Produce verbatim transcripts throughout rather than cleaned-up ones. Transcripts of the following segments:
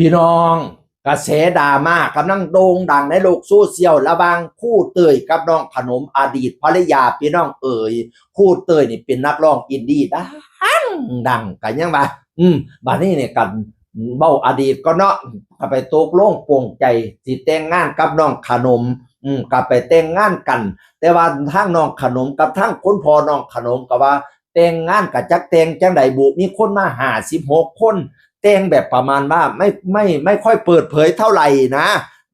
พี่น้อง กระแสดราม่ากำลังโด่งดังในโลกโซเชียลระหว่างครูเตยกับน้องขนม อดีตภรรยา พี่น้องเอ๋ย ครูเตยนี่เป็นนักร้องอินดี้ดังดังกันยังว่า อืมบัดนี้เนี่ยกันเบ้าอดีตก็เนาะ ก็ไปตกลงปลงใจสิแต่งงานกับน้องขนม อืมก็ไปแต่งงานกัน แต่ว่าทางน้องขนมกับทางคุณพ่อน้องขนมก็ว่า แต่งงานกับจักแต่งจังใดบุ มีคนมาห้าสิบหกคน แต่งแบบประมาณว่าไม่ไม่ไม่ค่อยเปิดเผยเท่าไหร่นะ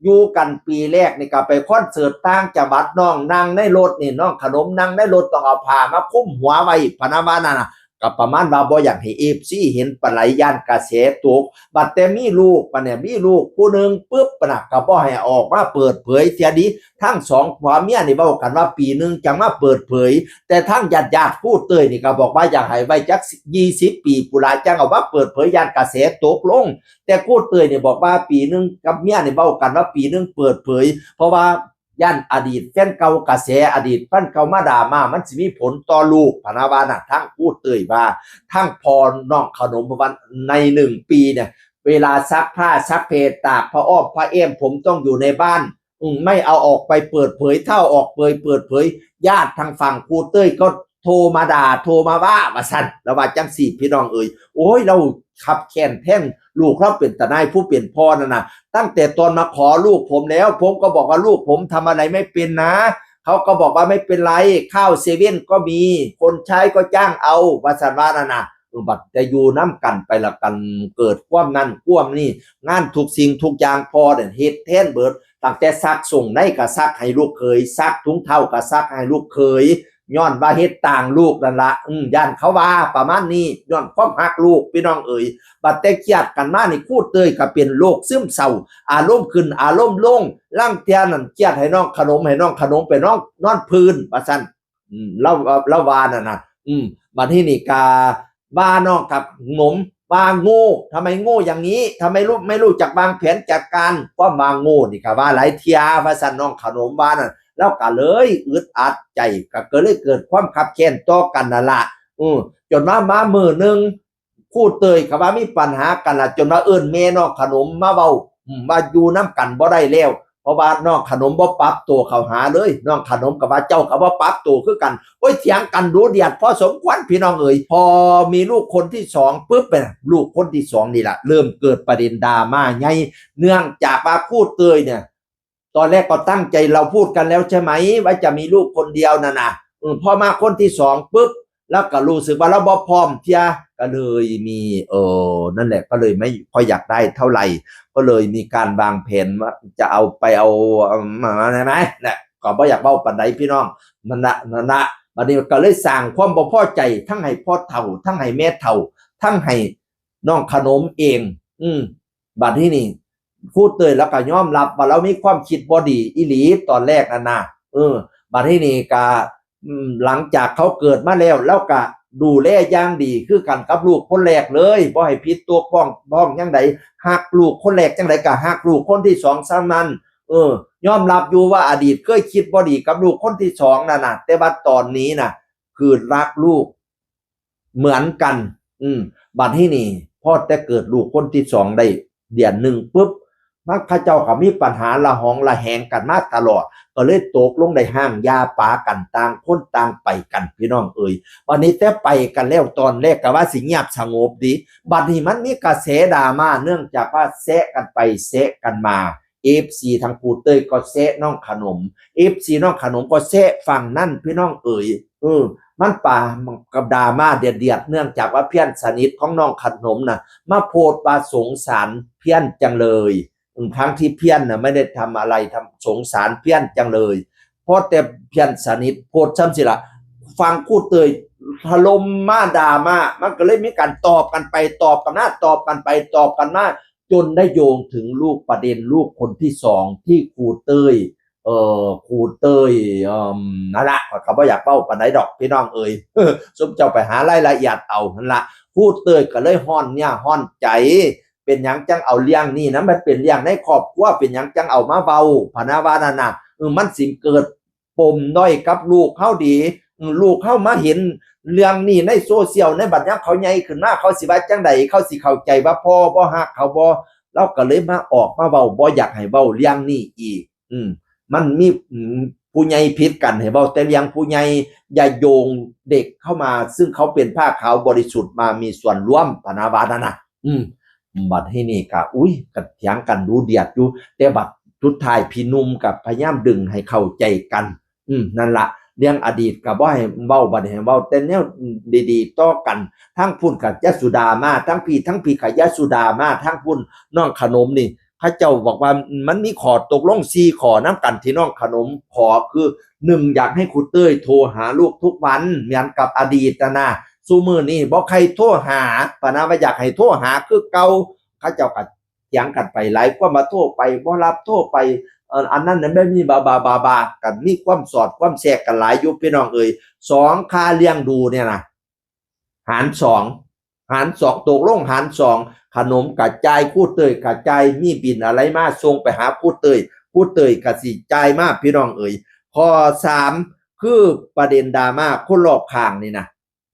อยู่กันปีแรกนี่ก็ไปคอนเสิร์ตต่างจังหวัด น้องนั่งในรถนี่ น้องขนมนั่งในรถ ต้องเอาผ้ามาคลุมหัวไว้พะนะว่านั่นน่ะ ก็ประมาณว่าบ่อยากให้เอฟซีเห็นปานใด ย่านกระแสตก บัดแต่มีลูกปะเนี่ย มีลูกผู้หนึ่งปุ๊บปะนะ ก็บ่ให้ออกมาเปิดเผยเสียดี ทั้งสองผัวเมียนี่เว้ากันว่าปีหนึ่งจังมาเปิดเผย แต่ทั้งญาติญาติครูเตยนี่ก็บอกว่าอยากให้ไว้จักยี่สิบปีปุนละจังเอามาเปิดเผย ย่านกระแสตกลง แต่ครูเตยนี่บอกว่าปีหนึ่งกับเมียนี่เว้ากันว่าปีหนึ่งเปิดเผย เพราะว่าย่านอดีตแฟนเก่า กระแสอดีตแฟนเก่ามาดราม่า มันสิมีผลต่อลูกพะนะว่าน่ะ ทั้งครูเตยว่า ทั้งพ่อน้องขนมว่าในหนึ่งปีเนี่ย เวลาซักผ้าซักเพตากผ้าอ้อมผ้าแอ้ม ผมต้องอยู่ในบ้าน อืมไม่เอาออกไปเปิดเผย ถ้าเอาออกเปิดเผย ญาติทางฝั่งครูเตยก็โทรมาด่า โทรมาว่าว่าซั่น แล้วว่าจังสี่ พี่น้องเอ๋ย โอ้ย เราคับแค้นแทนลูก เราเป็นตาหน่ายผู้เป็นพ่อนั่นน่ะ ตั้งแต่ตอนมาขอลูกผมแล้ว ผมก็บอกว่าลูกผมทำอะไรไม่เป็นนะ เขาก็บอกว่าไม่เป็นไร ข้าวเซเว่นก็มี คนใช้ก็จ้างเอา ว่าซั่นว่านั่นน่ะ เออ บัดแต่อยู่นำกันไปละกัน เกิดความนั่นความนี่ งานทุกสิ่งทุกอย่างพ่อเนี่ยเฮ็ดแทนเบิด ตั้งแต่ซักส่งในก็ซักให้ลูกเขย ซักถุงเท้าก็ซักให้ลูกเขย ย้อนว่าเฮ็ดต่างลูกนั่นละ อืม ย่านเขาว่าประมาณนี้ ย้อนความฮักลูก พี่น้องเอ๋ย บัดแต่เครียดกันมานี่ ครูเตยก็เป็นโรคซึมเศร้า อารมณ์ขึ้นอารมณ์ลง ลางเทื่อนั่นเครียดให้น้องขนม ให้น้องขนมไปนอน นอนพื้น ว่าซั่น อืม เล่า เล่าว่านั่นน่ะ อืม บัดนี้นี่กาว่าน้องกับหนมว่าโง่ ทำไมโง่อย่างนี้ ทำไมรู้ ไม่รู้จักวางแผนจัดการ ความว่าโง่นี่ก็ว่าหลายเทื่อ ว่าซั่น น้องขนมว่านั่น แล้วก็เลยอึดอัดใจ ก็ ก็เลยเกิดความคับแค้นต่อกันนั่นละ อืม จนมา มามื้อหนึ่ง ครูเตยก็ว่ามีปัญหากันละ จนมาเอิ้นแม่น้องขนมมาเว้า อืม ว่าอยู่นำกันบ่ได้แล้ว เพราะว่าน้องขนมบ่ปรับตัวเข้าหาเลย น้องขนมก็ว่าเจ้าก็บ่ปรับตัวคือกัน โอ้ย เถียงกันดุเดือดพอสมควร พี่น้องเอ๋ย พอมีลูกคนที่สองปุ๊บเนี่ย ลูกคนที่สองนี่ล่ะ เริ่มเกิดประเด็นดราม่าใหญ่ เนื่องจากว่าครูเตยเนี่ย ตอนแรกก็ตั้งใจ เราพูดกันแล้วใช่ไหม ว่าจะมีลูกคนเดียวน่ะนะ เออ พอมาคนที่สองปุ๊บ แล้วก็รู้สึกว่าเราบ่พร้อมเทื่อ ก็เลยมี เออ นั่นแหละ ก็เลยไม่ค่อยอยากได้เท่าไหร่ ก็เลยมีการวางแผนว่าจะเอาไปเอา เอามา มา มา มา แหละ ก็บ่อยากเว้าปานใดพี่น้อง นั่นละ นั่นละ บัดนี้ก็เลยสร้างความบ่พอใจ ทั้งให้พ่อเฒ่า ทั้งให้แม่เฒ่า ทั้งให้น้องขนมเอง อืม บัดนี้นี่ ครูเตยแล้วก็ยอมรับว่าเรามีความคิดบ่ดีอีหลีตอนแรกนั่นนะ เออ บัดนี้นี่ก็ อืม หลังจากเขาเกิดมาแล้ว เราก็ดูแลอย่างดีคือกันกับลูกคนแรกเลย บ่ให้ผิดตัวป้อง ป้องหยังใด ฮักลูกคนแรกจังใดก็ฮักลูกคนที่สองส่ำนั้น เออ ยอมรับอยู่ว่าอดีตเคยคิดบ่ดีกับลูกคนที่สองนั่นน่ะ แต่ว่าตอนนี้น่ะ คือรักลูกเหมือนกัน อืม บัดนี้นี่ พอแต่เกิดลูกคนที่สองได้เดือนหนึ่งปุ๊บ มันเขาเจ้าก็มีปัญหาระหองระแหงกันมาตลอด ก็เลยตกลงได้ห้างยาปากัน ต่างคนต่างไปกัน พี่น้องเอ๋ย บัดนี้แต่ไปกันแล้ว ตอนแรกก็ว่าสิเงียบสงบดี บัดนี้มันมีกระแสดราม่า เนื่องจากว่าแซะกันไปแซะกันมา เอฟซี ทางครูเตยก็แซะน้องขนม เอฟซี น้องขนมก็แซะฝั่งนั่น พี่น้องเอ๋ย เออ มันปากับดราม่าเดือดๆ เนื่องจากว่าเพื่อนสนิทของน้องขนมน่ะ มาโพสต์ว่าสงสารเพื่อนจังเลย อืม ทั้งที่เพื่อนน่ะไม่ได้ทำอะไร ทำ สงสารเพื่อนจังเลย เพราะแต่เพื่อนสนิทโพสต์ซ้ำสิละ ฟังครูเตยถล่มมาดราม่า มันก็เลยมีการตอบกันไปตอบกันมา ตอบกันไปตอบกันมา จนได้โยงถึงลูกประเด็นลูกคนที่สองที่ครูเตย เอ่อ ครูเตย เอิ่ม นั่นละ ข้อยก็บ่อยากเว้าปานใดดอกพี่น้องเอ๋ย ซุมเจ้าไปหารายละเอียดเอาหั่นละ ครูเตยก็เลยฮ้อนเนื้อฮ้อนใจ เป็นหยังจังเอาเรื่องนี้นะ มันเป็นเรื่องในครอบครัว เป็นหยังจังเอามาเว้า พะนะว่านั่นน่ะ เออ มันสิเกิดปมด้อยกับลูกเฮาดี อืม ลูกเฮามาเห็นเรื่องนี้ในโซเชียล ในบัดยามเขาใหญ่ขึ้นมา เขาสิว่าจังใด เขาสิเข้าใจว่าพ่อบ่ฮักเขาบ่ เราก็เลยมาออกมาเว้า บ่อยากให้เว้าเรื่องนี้อีก อืม มันมี อืม ผู้ใหญ่ผิดกัน ให้เว้าแต่เรื่องผู้ใหญ่ อย่าโยงเด็กเข้ามา ซึ่งเขาเป็นผ้าขาวบริสุทธิ์มามีส่วนร่วม พะนะว่านั่นน่ะ อืม บัดที่นี่ก็ อุ้ย ก็เถียงกันดูเดือดอยู่ แต่บัดสุดท้ายพี่หนุ่มก็พยายามดึงให้เข้าใจกัน อืม นั่นละ เรื่องอดีตก็บ่ให้เว้า บัดให้เว้าแต่แนวดีๆต่อกัน ทั้งพุ้นก็ยะโสดามา ทั้งพี้ ทั้งพี้ก็ยะโสดามา ทั้งพุ้นน้องขนมนี่ เขาเจ้าบอกว่ามันมีข้อตกลงสี่ข้อนำกันที่น้องขนมขอ คือ หนึ่ง อยากให้ครูเต้ยโทรหาลูกทุกวันเหมือนกับอดีตน่ะนะ ซุมื้อนี้บ่ใครโทรหา พะนะว่าอยากให้โทรหาคือเก่า เขาเจ้าก็เถียงกันไป หลายความว่าโทรไปบ่รับ โทรไป เอ่อ อันนั้นนั้นไม่มี บาบาบาบา กันมีความสอดความแทรกกันหลายอยู่พี่น้องเอ๋ย สอง ค่าเลี้ยงดูเนี่ยนะ หารสอง หารสอง ตกลงหารสอง ขนมก็จ่าย ครูเต้ยก็จ่าย มีบิลอะไรมาส่งไปหาครูเต้ย ครูเต้ยก็สิจ่ายมาพี่น้องเอ๋ย ข้อสาม คือประเด็นดราม่าคนรอบข้างนี่นะ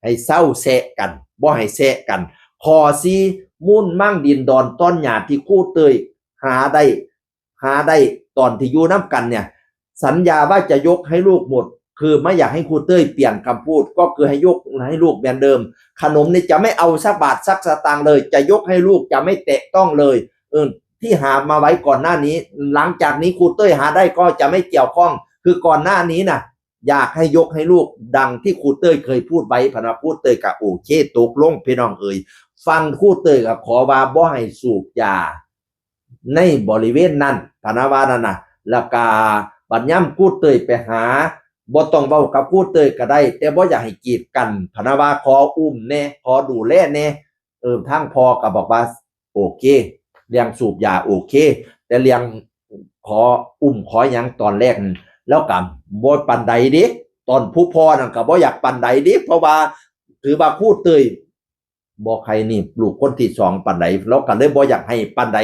ให้เซาแซะกัน บ่ให้แซะกัน ข้อสี่ มูลมั่งดินดอนต้อนหญ้าที่ครูเต้ยหาได้ หาได้ตอนที่อยู่นำกันเนี่ย สัญญาว่าจะยกให้ลูกหมด คือไม่อยากให้ครูเต้ยเปลี่ยนคำพูด ก็คือให้ยกให้ลูกเหมือนเดิม ขนมนี่จะไม่เอาสักบาทสักสตางค์เลย จะยกให้ลูก จะไม่แตะต้องเลย เออ ที่หามาไว้ก่อนหน้านี้ หลังจากนี้ครูเต้ยหาได้ก็จะไม่เกี่ยวข้อง คือก่อนหน้านี้นะ อยากให้ยกให้ลูกดังที่ครูเต้ยเคยพูดไว้ พะนะ ครูเต้ยก็โอเค ตกลงพี่น้องเอ๋ย ฟังครูเต้ยก็ขอว่าบ่ให้สูบยาในบริเวณนั้น พะนะว่านั่นน่ะ แล้วก็บัดยามครูเต้ยไปหา บ่ต้องเว้ากับครูเต้ยก็ได้ แต่บ่อยากให้กีดกัน พะนะว่าขออุ้มแน่ ขอดูแลแน่ เออ ทางพ่อก็บอกว่า โอเค เรื่องสูบยาโอเค แต่เรื่องขออุ้มขอหยังตอนแรกนั่น แล้วก็บ่ปานใดเด้ ตอนผู้พ่อนั่นก็บ่อยากปานใดเด้ เพราะว่าถือว่าครูเต้ยบ่ใครนี่ลูกคนที่สองปานใด แล้วก็เลยบ่อยากให้ปานใด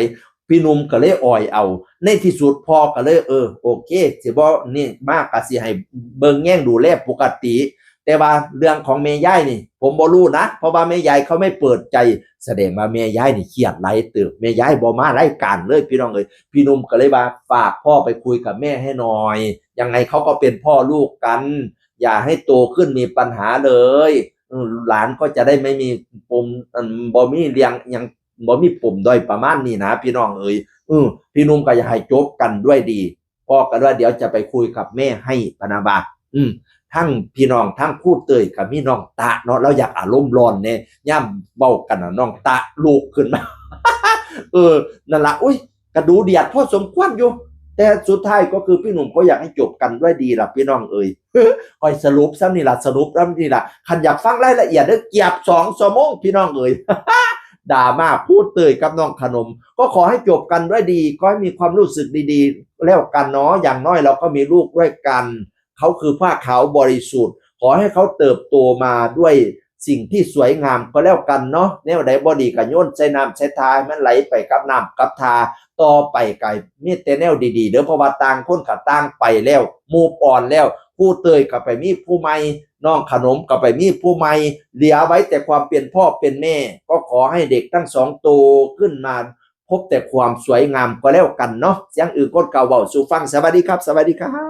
พี่หนุ่มก็เลยอ่อยเอา ในที่สุดพ่อก็เลย เออ โอเค สิบ่นี่มากก็สิให้เบิ่งแยงดูแลปกติ แต่ว่าเรื่องของแม่ยายนี่ ผมบ่รู้นะ เพราะว่าแม่ยายเขาไม่เปิดใจ แสดงว่าแม่ยายนี่เครียดหลายเติบ แม่ยายบ่มารายการเลยพี่น้องเอ๋ย พี่หนุ่มก็เลยว่าฝากพ่อไปคุยกับแม่ให้หน่อย ยังไงเขาก็เป็นพ่อลูกกัน อย่าให้โตขึ้นมีปัญหาเลย เออ หลานก็จะได้ไม่มีปม อัน บ่มีเรื่องหยัง บ่มีปมด้อยประมาณนี้นะพี่น้องเอ๋ย เออ พี่หนุ่มก็อยากให้จบกันด้วยดี พ่อก็ว่าเดี๋ยวจะไปคุยกับแม่ให้ พะนะว่า อืม ทั้งพี่น้องทั้งครูเต้ยก็มีน้องตะเนาะ แล้วอยากอารมณ์ร้อนแน่ ยามเว้ากันน่ะ น้องตะลุกขึ้นมา เออ นั่นละ อุ้ย ก็ดูเดือดพอสมควรอยู่ แต่สุดท้ายก็คือพี่หนุ่มก็อยากให้จบกันด้วยดีล่ะพี่น้องเอ๋ย ค่อยสรุปซ้ำนี่ล่ะ สรุปซ้ำนี่ล่ะ คันอยากฟังรายละเอียดเด้อ เกือบสองชั่วโมงพี่น้องเอ๋ย ดราม่าครูเต้ยกับน้องขนม ก็ขอให้จบกันด้วยดี ก็ให้มีความรู้สึกดีๆ แล้วกันเนาะ อย่างน้อยเราก็มีลูกด้วยกัน เขาคือผ้าขาวบริสุทธิ์ ขอให้เขาเติบโตมาด้วยสิ่งที่สวยงามก็แล้วกันเนาะ แนวใดบ่ดีก็โยนใส่น้ำใส่ทาให้มันไหลไปกับน้ำกับทา ต่อไปก็มีแต่แนวดีๆ เด้อ เพราะว่าต่างคนก็ต่างไปแล้ว move on แล้ว ครูเต้ยก็ไปมีผู้ใหม่ น้องขนมก็ไปมีผู้ใหม่ เหลือไว้แต่ความเป็นพ่อเป็นแม่ ก็ขอให้เด็กทั้งสองโตขึ้นมา พบแต่ความสวยงามก็แล้วกันเนาะ เสียงอื่นคนเก่าเว้าสู่ฟัง สวัสดีครับ สวัสดีครับ